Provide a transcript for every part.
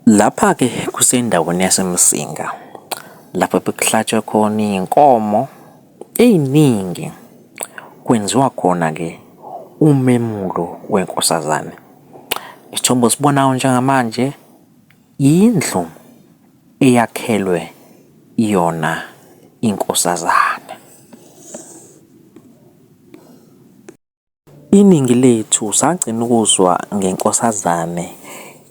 Lapha-ke kusendaweni yaseMsinga lapho bekuhlatshwa khona iy'nkomo ey'ningi, kwenziwa khona-ke umemulo wenkosazane. Isithombe osibonayo njengamanje yindlu eyakhelwe yona inkosazane. Iningi lethu sagcina ukuzwa ngenkosazane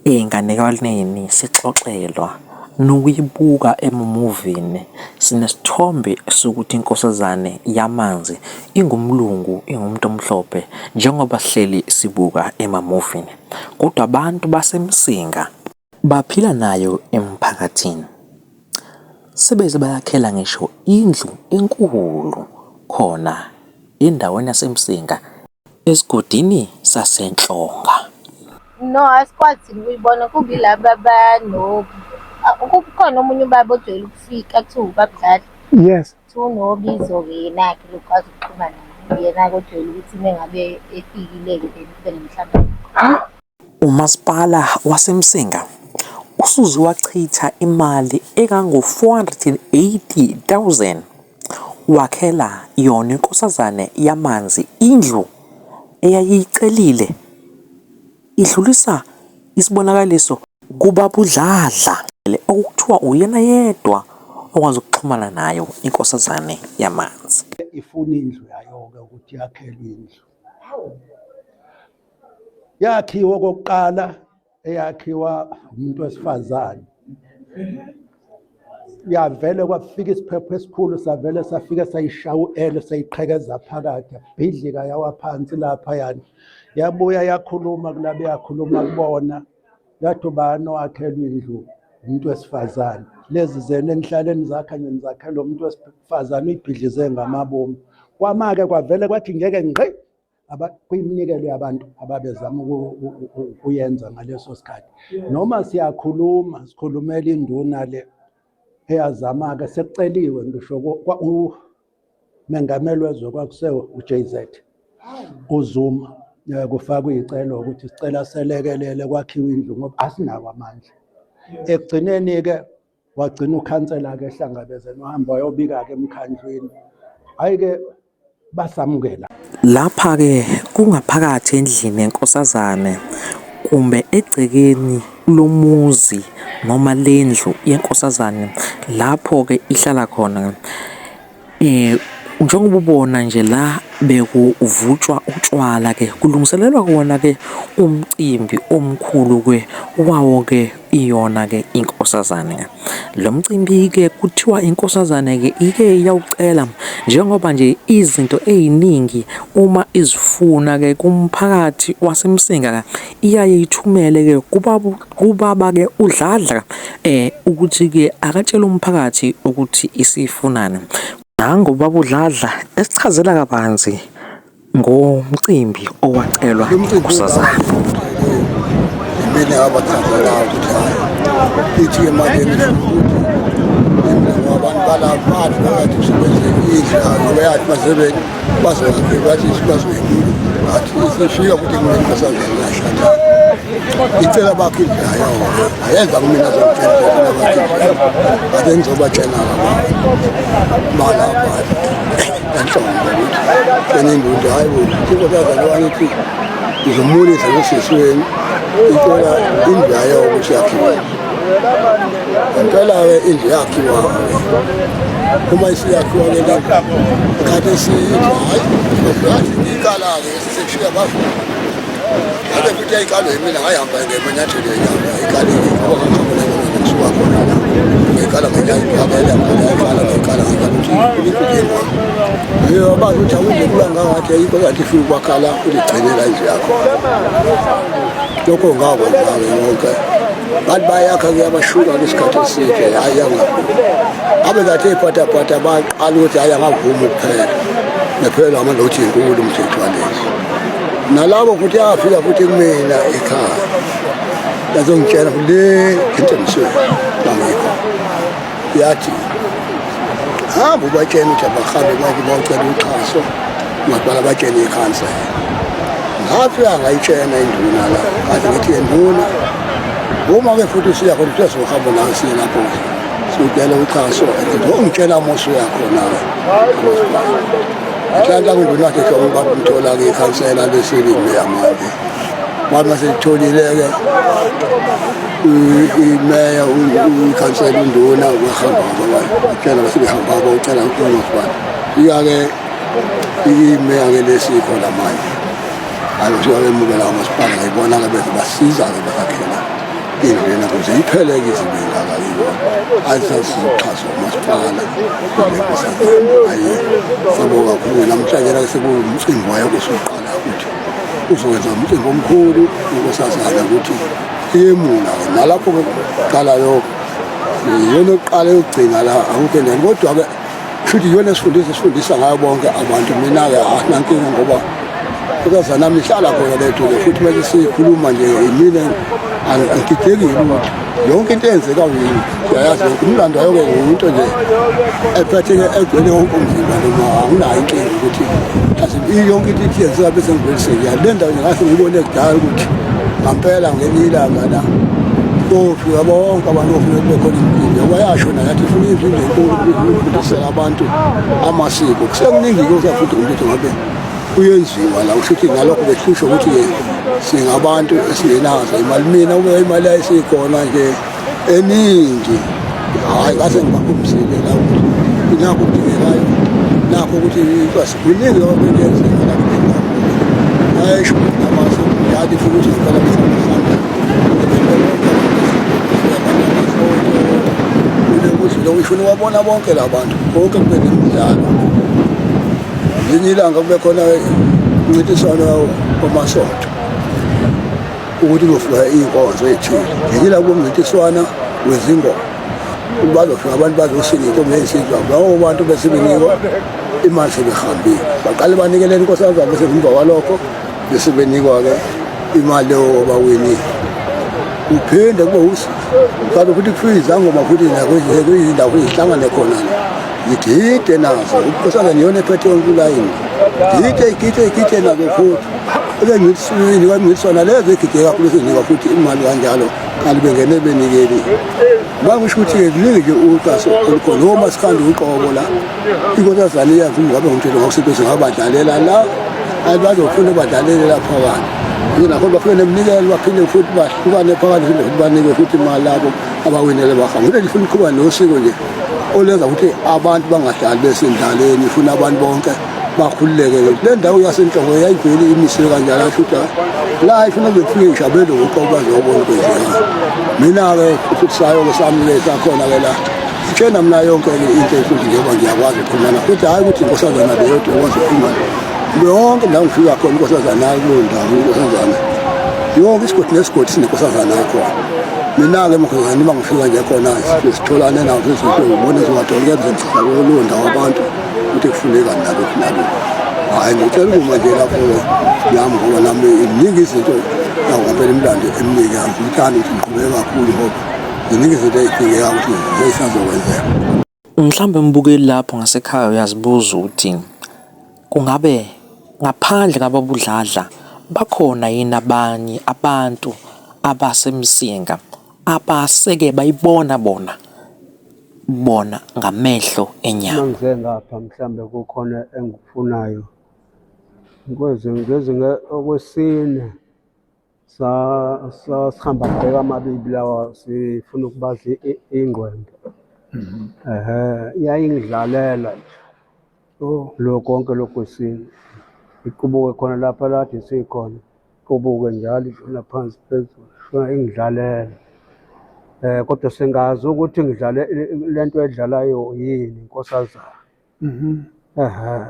ey'nganekwaneni sixoxelwa nokuyibuka emumuvini. Sinesithombe sokuthi inkosazane yamanzi ingumlungu, ingumuntu omhlophe njengoba sihleli sibuka emamuvini. Kodwa abantu baseMsinga baphila nayo emphakathini. Sebeze bayakhela ngisho indlu enkulu khona endaweni yaseMsinga esigodini saseNhlonga. No, asikwazi thina ukuyibona kuba ilaba kukhona omunye ubaba ojwayele ukufika kuthiwa ubabdlali. Yes. Kuthiwa unobizo-ke yena-ke lokwazi ukuxhumana yena-ke ojwayele ukuthi uma ngabe efikile-ke then kube nomhlangano. Umasipala waseMsinga usuze wachitha imali engango-480,000 wakhela yona inkosazane yamanzi indlu eyayiyicelile, idlulisa isibonakaliso kuBaba uDladla okuthiwa uyena yedwa okwazi ukuxhumana nayo inkosazane yamanzi. Ifuna indlu yayo-ke ukuthi yakhelwe indlu. Yakhiwa okokuqala eyakhiwa umuntu wesifazane. Yavele kwafika isiphepho esikhulu savele safika sayishaya u-L sayiqhekeza phakathi yabhidlika yawa phansi lapha yani. Yabuya yakhuluma kulabo yakhuluma kubona yathi ubani owakhelwa indlu umuntu wesifazane. Lezi zenu enihlale nizakha nje nizakhela umuntu wesifazane uyibhidlize ngamabomu. Kwama-ke kwavele kwathi ngeke ngqi kuyiminikelo yabantu ababezama ukuyenza ngaleso sikhathi. Noma siyakhuluma sikhulumela induna le eyazama-ke sekuceliwe ngisho umengameli wezwe kwakusewo u-J_Z uZuma kufakwe iy'celo ukuthi sicela selekelele kwakhiwe indlu ngoba asinawo amandla. Ekugcineni-ke wagcina ukhansela-ke ehlangabezene wahamba wayobika-ke emkhandlwini. Hhayi-ke basamukela. Lapha-ke kungaphakathi endlini yenkosazane kumbe egcekeni lomuzi noma lendlu yenkosazane lapho-ke ihlala khona. Njengoba ubona nje la bekuvutshwa utshwala-ke kulungiselelwa kona-ke umcimbi omkhulu-ke wawo-ke iyona-ke inkosazane. Lo mcimbi-ke kuthiwa inkosazane-ke ike yawucela njengoba nje izinto ey'ningi uma izifuna-ke kumphakathi waseMsinga iyaye ithumele-ke kubaba kubaba-ke uDladla ukuthi-ke akatshele umphakathi ukuthi isifunani. Nangu ubaba uDladla esichazela kabanzi ngomcimbi owacelwa inkosazana. Imina abachazelayo ukuthi hhayi ithi imali ukuthi abantu balapha bathi phakathi kusebenze indlu ngoba yathi basebeni bazoyakhe bathi bazoyekile athi isifika ukuthi kumele inkosazana yashada icela bakhe indlu yayo ayenza kumina zokutshela ukuthi bakhe indlu ake ngizobatshela balapha enhlongo ukuthi tshena indunda hayi bo inkosazana wami ithi ngizomulisa nosisi wenu icela indlu yayo ukuthi yakhiwe Impela-ke indlu yakhiwa-ke uma isiyakhiwa-ke le khathi eside hhayi ngathi ikala-ke sekushiya bafuna ngabe futhi yayikalwe yimina ngayihamba ngemanyathelo yenyama ikalile ngoba ngangihamba ngisuka khona la ngayikala ngayikala ngayikala ngayikala ngayikala ukuthi inkulu abazi ukuthi awuze kuba ngangathi ayikho ngathi ifike ukwakhala uligcinela indlu yakho lokho ngakwenza-ke yonke Bantu bayakha kuyabashuka isikhathi eside hayi angavumi. Abe kathi ephathaphatha baqala ukuthi hayi angavumi ukuphela. Nephela amandla ukuthi inkulu umthetho walezi. Nalabo futhi yafika futhi kumina ekhaya. Yazongitshela le entengisweni angikho. Yathi hamba ubatshena ukuthi abahambe bathi bawucela uxhaso ungaqala batshene ikhansela. Ngafika ngayitshena induna la ngathi ngithi nduna Uma-ke futhi usuya khona kuthiwa sohamba nawe siye lapho siyocela uxhaso and ungitshela uma usuya khona-ke nhlanhla kunduna wakhe hlobo ubaba umthola-ke ikhansela lesilimeya manje wathi uma selitholile-ke imeya ikhansela unduna wahamba batshela basebehamba bawucela umasipala ika-ke imeya-ke lesikhona manje Hayi kuthiwa bemukela umasipala ngayibona-ke bese basiza-ke basakhela indlu lena kuze iphele-ke izinto engaka iyona ayisasixhaswa umasipala ayi sabonga kakhulu namhlanje la sekuwumcimbi wayo kusuqala ukuthi uzokwenza umcimbi omkhulu inkosazana ukuthi iyemula-ke nalapho-ke kuqala lokho iyona yokuqala yokugcina la akukho endaweni kodwa-ke Shuthi iyona esifundisa esifundisa ngayo bonke abantu mina-ke asinankinga ngoba inkosazana nami ihlala khona lethu-ke futhi mase sikhuluma nje imina angidideki lutho yonke into eyenzeka uyayazi yonke umlando ayoke into nje ephatheke egcwele wonke umzimba noma anginayo inkinga ukuthi mhlawumbe yonke into ithi yenzeka bese ngivele sengiya le ndawo nje ngase ngibone kudala ukuthi ngampela ngelinye ilanga la kofika bonke abantu ofuna kube khona imicimbi ngoba yasho naye athi ifuna imicimbi enkulu ukufundisela abantu amasiko kusekuningi-ke osafuthi umthetho ngabe uyenziwa la kusho ukuthi ngalokho behlushwa ukuthi-ke singabantu esingenazo imali mina ube imali yayisikhona nje eningi hhayi ngase ngibakhombisile la ukuthi nakho okudingekayo nakho ukuthi kuningi lokho kuyenzeka la kule ndawo ayesho ukuthi namaso yathi futhi ukuthi ngicela mhlawumbe Ngifuna ukubona bonke la bantu bonke kube nemidlalo ngelinye ilanga kube khona umncintiswano wamasonto ukuthi kuzofika iy'nkonzo ey'thile ngelinye ilanga kube umncintiswana wezingoma bazofika abantu bazosina iy'ntombi ney'nsizwa labo bantu bese benikwa imali sebehambile baqale banikelele inkosazana bese ngemva kwalokho bese benikwa-ke imali leyo bawinile kuphinde kube usiqale futhi kufike izangoma futhi nakwezinye futhi zihlangane khona zigide nazo unkosazana iyona ephethe yonke ulayini gide igide igide nazo futhi ebenginikwa ngisona lezo egide kakhulu sezinikwa futhi imali kanjalo kanti bengene benikeli bangisho ukuthi-ke kuningi nje uxhaso olukhona omasikandi uqobo la inkosazana iyavuma ngabe ngumthetho ngokuseduze ngabadlalela la ayi bazofuna badlalele la phakathi nakho bafike neminikelo baphinde futhi bahlukane phakathi phinde futhi banike futhi imali labo abawinele bahamba into ndifuna uqhuba nosiko nje olenza ukuthi abantu bangahlali besendlaleni ifuna abantu bonke bakhululeke le ndawo yasenhloko yayivele imiswe kanjalo asho ukuthi la ifuna kufike ngisho abelungu uqobo bazobona kwenzeka mina-ke futhi sayo-ke sami-ke sakhona-ke la Sitshena mina yonke into futhi njengoba ngiyakwazi ukuxhumana futhi hhayi ukuthi inkosazana leyodwa ekwazi ukuxhumana yonke la ngifika khona inkosazana kuleyo ndawo inkosazana yonke isigodi nesigodi sinenkosazana yakhona mina-ke emakhosazana uma ngifika nje khona sitholane nawo sezinto ngibone ziwadolike ngizenza kuleyo ndawo abantu ukuthi kufunekani nalokhu nalokhu hhayi ngicela ukuma nje lapho-ke nami ngoba nami iningi izinto yakumpela imilando eminingi angithandi ukuthi ngiqhubeke kakhulu ngoba Ziningi izinto ey'dingeka ukuthi zisazokwenzeka. Mhlawumbe mbukeli lapho ngasekhaya uyazibuza ukuthi kungabe ngaphandle kababudladla bakhona yini abanye abantu abasemsinga abaseke bayibona bona bona ngamehlo enyama. Uma ngize ngapha mhlambe kukhona engikufunayo ngeze ngeze okwesine Sasihamba sibheka amabibi lawa sifuna ukubaza ingqwembe. Ehhe, yayingidlalela nje. Oh. Lo konke lokhu kwesine. Iqubuke khona lapha kade sikhona, iqubuke njalo ishona phansi phezulu, ishona ingidlalela. Eh kodwa sengazi ukuthi ngidlale lento edlalayo yini inkosazana. Ehhe.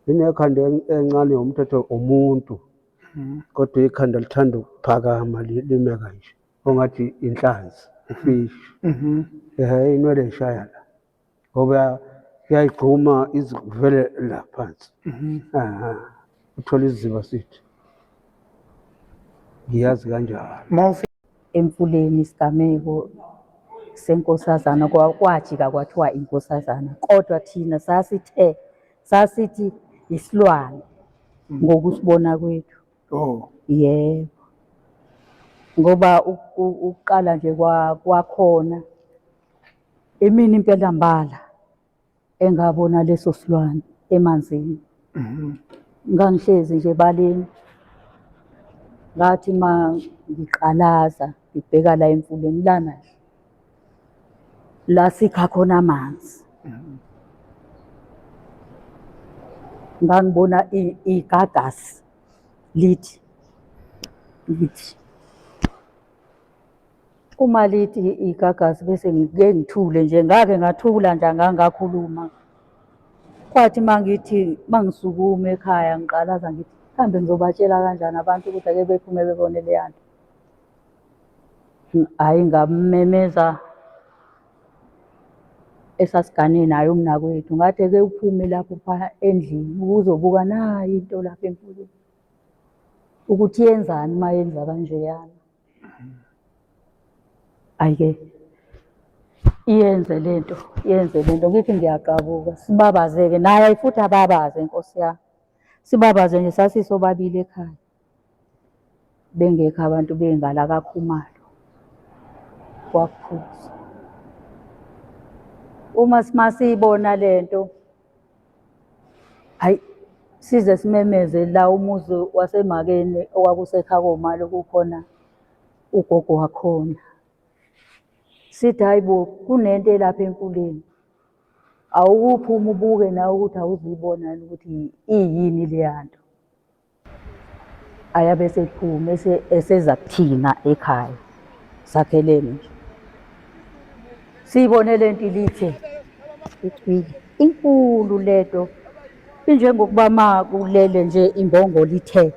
Inekhanda encane yomthetho umuntu. Kodwa ikhanda lithanda ukuphakama lime kanje ongathi inhlanzi ufishi. Ehhe inwele ishaya la ngoba iyayigxuma ize kuvele la phansi. Aha uthola isiziba sithi ngiyazi kanjalo. Emfuleni isigameko senkosazana kwajika kwathiwa inkosazana kodwa thina sasithe sasithi isilwane ngokusibona kwethu. Oh. Yebo. Ngoba ukuqala nje kwakhona imini impela mbala engabona leso silwane emanzini. Ngangihlezi nje ebaleni, ngathi uma ngiqalaza ngibheka la emfuleni lana nje la sikha khona amanzi. Ngangibona igagasi lithi lithi uma lithi igagasi bese ngike ngithule nje ngake ngathula nje angangakhuluma. Kwathi uma ngithi uma ngisukuma ekhaya ngiqalaza ngithi mhlawumbe ngizobatshela kanjani abantu ukuthi ake bephume bebone leya nto. Hhayi ngamemeza esasigane naye umnakwethu ngathi eke uphume lapho pha endlini ukuzobuka nayi into lapha emfuleni ukuthi yenzani uma yenza kanjeyana. Hhayi-ke iyenze le nto, iyenze le nto ngithi ngiyaqabuka sibabaze-ke naye futhi ababaze nkosi yami. Sibabaze nje sasisobabili ekhaya. Bengekho abantu bengala kaKhumalo kwakuphuza. Uma masiyibona le nto hhayi size simemeze la umuzi waseMakeni okwakusekhaya komalo kukhona ugogo wakhona. Sithi hhayi bo kunento elapha emfuleni. Awukuphume ubuke nawe ukuthi awuzuyibona yini ukuthi iyini leya nto. Ayabe esephuma eseza kuthina ekhaya sakhelene nje. Siyibone le nto ilithe icwile inkulu lento injengokuba ma kulele nje imbongolo ithe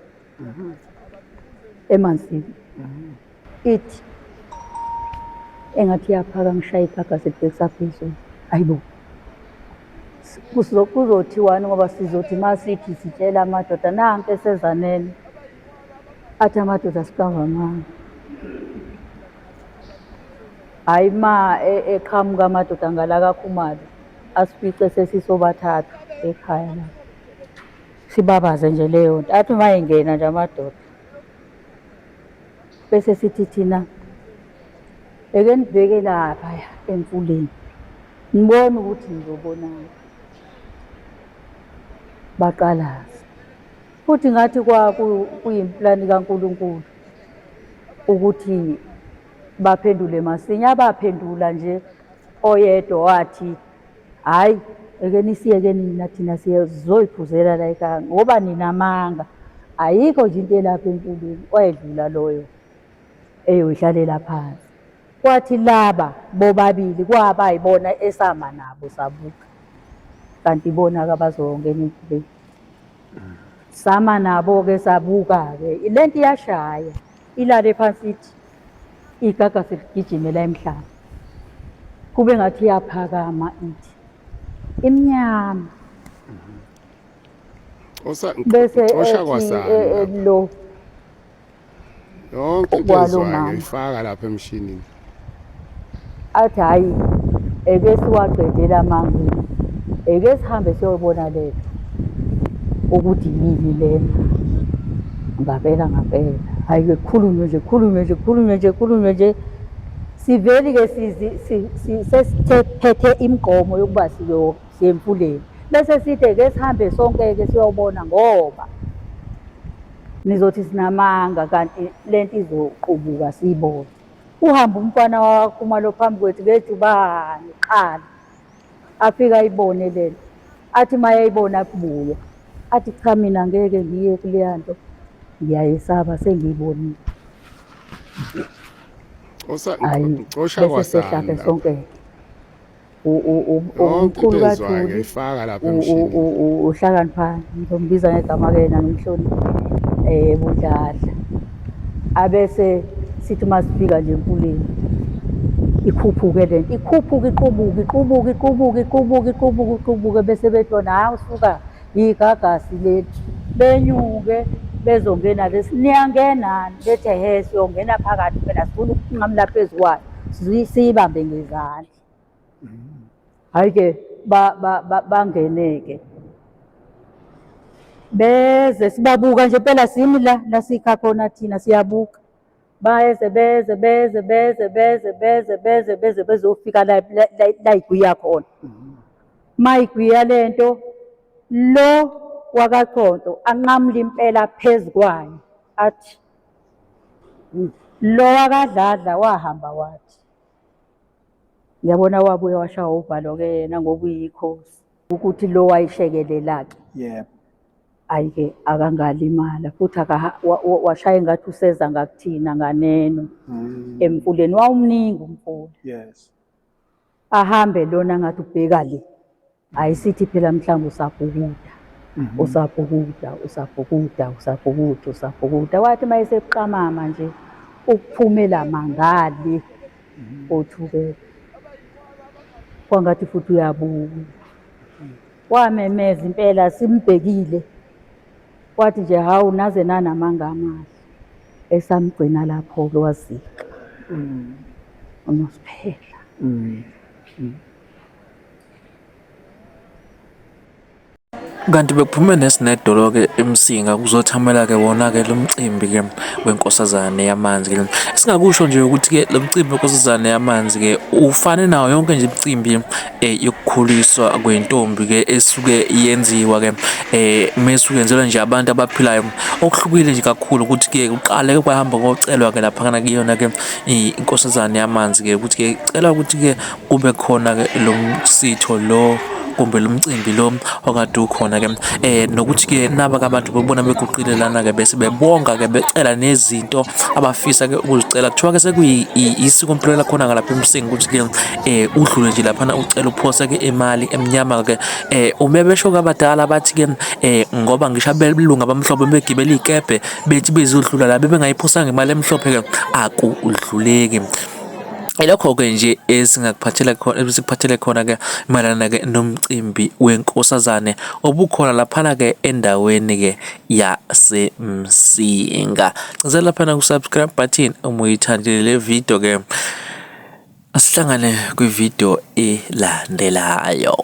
emanzini ithi engathi iyaphaka ngishaya igagasi libhekisa phezulu hayibo Kuzothiwani ngoba sizothi uma sithi sitshela amadoda nanku esezanele athi amadoda siqamba amanga. Hhayi ma eqhamuka amadoda ngala kaKhumalo asifice sesisobathathu ekhaya la. Sibabaze nje leyo nto athi uma engena nje amadoda bese sithi thina eke nibheke laphaya emfuleni. Ngibona ukuthi ngizobonani. Baqalaza. Futhi ngathi kwakuyiplani kaNkulunkulu ukuthi baphendule masinya. Baphendula nje oyedwa wathi hhayi eke nisiyeke nina thina sizoyiphuzela la ekhaya ngoba ninamanga ayikho nje into elapha emfuleni wayedlula loyo eyoyihlalela phansi. Kwathi laba bobabili kwaba yibona esama nabo sabuka kanti ibona-ke abazongena emfuleni. Sama nabo-ke sabuka-ke le nto iyashaya ilale phansi ithi igagasi ligijime la emhlaba kube ngathi iyaphakama ithi imnyama bese ethi lo Yonke into Kwalo ezwayo mama. ngiyifaka lapha emshinini. Athi hhayi eke siwaqede la mangini, eke sihambe siyobona lento ukuthi yini lena. Ngampela ngampela, hhayi-ke kukhulunywe nje kukhulunywe nje kukhulunywe nje kukhulunywe nje. Siveli-ke sesiphethe imigomo yokuba siye emfuleni. Bese sithi eke sihambe sonke-ke siyobona ngoba Nizothi sinamanga kanti lento izoqubuka siyibone. Uhambe umfana wakwaKhumalo phambi kwethu ngejubane kuqala. Afike ayibone lento. Athi uma eyibona abuye. Athi cha mina ngeke ngiye kuleya nto ngiyayesaba sengiyibonile. Hhayi Ucosha bese kwasani sehla-ke lapho. sonke. Yonke Umkhulu into ezwayo kaThuli ngiyayifaka lapha emshinini. uhlakaniphani ngizombiza ngegama-ke yena ngimhloniphe Budladla. Abese sithi uma sifika nje emfuleni ikhuphuke le nto ikhuphuke iqubuke iqubuke iqubuke iqubuke iqubuke iqubuke bese bethi bona hawu suka yigagasi leli benyuke bezongena lesi niyangena bethi he siyongena phakathi phela sifuna ukunqamula phezu kwayo siyibambe ngezandla hhayi-ke bangene-ke beze sibabuka nje phela simi la la sikha khona thina siyabuka. Bayeze beze beze beze beze beze beze beze bezofika la la igwiya khona. Mayigwiya lento lo wakaConto anqamule impela phezu kwayo athi lo wakaDladla wahamba wathi yabona wabuye washawa uvalo-ke yena ngoba uyikhosi ukuthi lo wayishekelela-ke Yebo. Ayi-ke akangalimala futhi washaya engathi useza ngakuthina nganeno emfuleni wawumningi umfula. Yes. Ahambe lona ngathi ubheka le. Ayisithi phela mhlawumbe usabhukuda. Usabhukuda, usabhukuda, usabhukuda, usabhukuda. Wathi uma eseqamama nje ukuphumela mangale othukela. Kwangathi futhi uyabuya. Wamemeza impela simbhekile. Wathi nje hawu naze nanamanga amahle. Esamgcina lapho-ke wazika. UNosiphela. Kanti bekuphume nesinedolo-ke eMsinga kuzothamela-ke wona-ke lo mcimbi-ke wenkosazane yamanzi-ke. Esingakusho nje ukuthi-ke lo mcimbi wenkosazane yamanzi-ke ufane nayo yonke nje imicimbi yokukhuliswa kwentombi-ke esuke yenziwa-ke mesuke yenzelwa nje abantu abaphilayo. Okuhlukile nje kakhulu ukuthi-ke kuqale kwahamba kocelwa-ke laphana kuyona-ke inkosazane yamanzi-ke ukuthi-ke cela ukuthi-ke kube khona-ke lo msitho lo kumbe lo mcimbi lo okade ukhona ke nokuthi ke naba ke abantu bebona beguqile lana ke bese bebonga ke becela nezinto abafisa ke ukuzicela kuthiwa ke sekuyisiko mpilo lakhona ngalapha eMsinga ukuthi ke udlule nje laphana ucela uphose ke imali emnyama ke ume besho kabadala bathi ke ngoba ngisho abelungu abamhlophe begibela ikebhe bethi bezodlula la bebengayiphosanga imali emhlophe ke akudluleki. Ilokho-ke nje esingakuphathela khona esikuphathele khona-ke mayelana-ke nomcimbi wenkosazane obukhona laphana-ke endaweni-ke yaseMsinga. Cela laphana ku-subscribe button uma uyithandile le video-ke. Asihlangane kwi-video elandelayo.